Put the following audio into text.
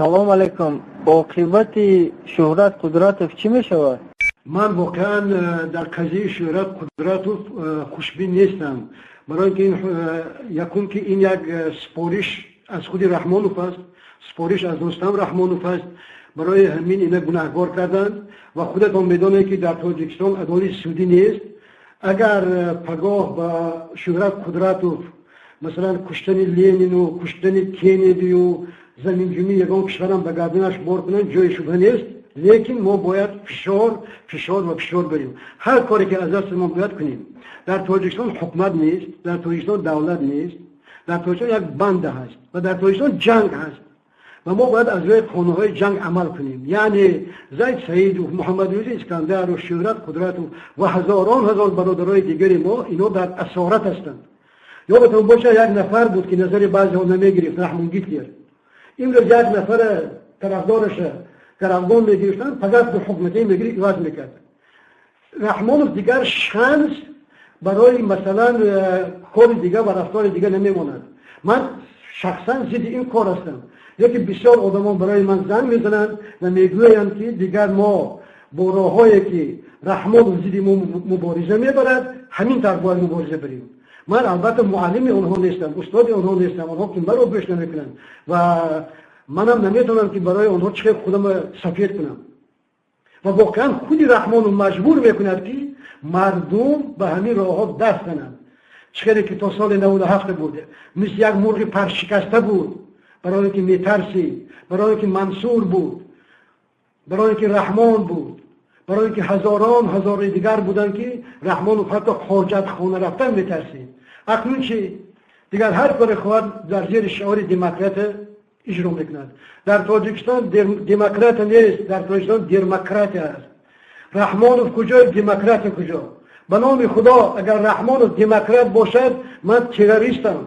Салом алейкум. Оқибати Шӯҳрат Қудратов чӣ мешавад? Ман воқеан дар қазияи Шӯҳрат Қудратов хушбин нестам, барои ки якум ки ин як супориш аз худи Раҳмонов аст, супориш аз Рустам Раҳмонов аст. Барои ҳамин ина гунаҳгор карданд ва худатон медонед, ки дар Тоҷикистон адолати судӣ нест. Агар пагоҳ ба Шӯҳрат Қудратов, масалан, куштани Ленину, куштани Кеннедию заминҷунбии ягон кишварам ба гарданаш бор кунанд, ҷои шубҳа нест. Лекин мо бояд фишор, фишор ва фишор барем, ҳар коре ки аз дасти мо бояд кунем. Дар Тоҷикистон ҳукумат нест, дар Тоҷикистон давлат нест, дар Тоҷикистон як банда ҳаст ва дар Тоҷикистон ҷанг ҳаст ва мо бояд аз рӯи қонунҳои ҷанг амал кунем. Яъне Зайд Саидов, Муҳаммадрӯзи Искандаров, Шӯҳрат Қудратов ва ҳазорон ҳазор бародарои дигари мо, ино дар асорат ҳастанд. Ёдатон бошад, як нафар буд, ки назари баъзеҳо намегирифт, Раҳмон Гитлер. Имрӯз як нафара тарафдораша гаравгон мегирифтанд, фақат ду ҳукмате мегирифт, иваз мекард. Раҳмонов дигар шанс барои, масалан, кори дигар ва рафтори дигар намемонад. Ман шахсан зидди ин кор ҳастам, лекин бисёр одамон барои ман занг мезананд ва мегӯянд, ки дигар мо бо роҳҳое ки Раҳмонов зидди мо мубориза мебарад, ҳамин тавр бояд мубориза барем. Ман албатта муаллими онҳо нестам, устоди онҳо нестам, онҳо ки маро гӯш намекунанд ва манам наметавонам, ки барои онҳо чӣ хел худамро сафед кунам. Ва воқеан худи Раҳмонов маҷбур мекунад, ки мардум ба ҳамин роҳҳо даст зананд. Чӣ хеле ки то соли 97 буд, мисли як мурғи паршикаста буд, барои ки метарсид, барои ки Мансур буд, барои ки Раҳмон буд, барои ки ҳазорон ҳазори дигар буданд, ки Раҳмонов ҳатто ҳоҷатхона рафтан метарсид. Акнун чи? Дигар ҳар коре хоҳад, дар зери шиори демократия иҷро мекунад. Дар Тоҷикистон демократия нест, дар Тоҷикистон дермократия аст. Раҳмонов куҷо, демократия куҷо? Ба номи Худо, агар Раҳмонов демократ бошад, ман террористам.